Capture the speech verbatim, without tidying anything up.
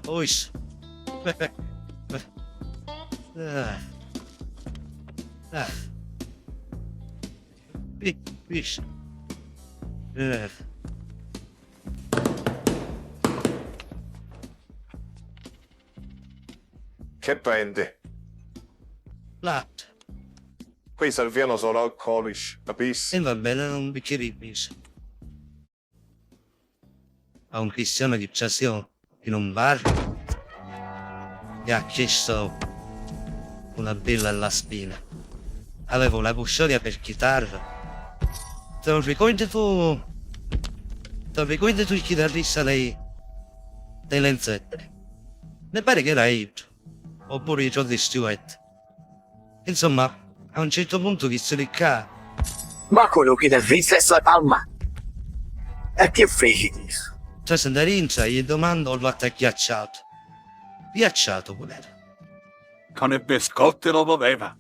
Uish. Ah. Ah. Pi-, pish. Eh. Che prendi? Latte. Qui servivano solo alcolici, capisci? E va bene, un bicchiere di vino. A un cristiano chi trasiò in un bar e ha chiesto una bella alla spina. Aveva una custodia per chitarra. Te lo ricordi tu? Te lo ricordi tu il chitarrista dei, dei Led Zeppelin? Mi pare che era io, oppure i Rod Stewart. Insomma, a un certo punto chi si licca. Ma quello che ne rizza e sta palma. E che feci? Trasenda dintra, gli domanda un latte ghiacciato. Ghiacciato pure era. Con i biscotti lo voleva.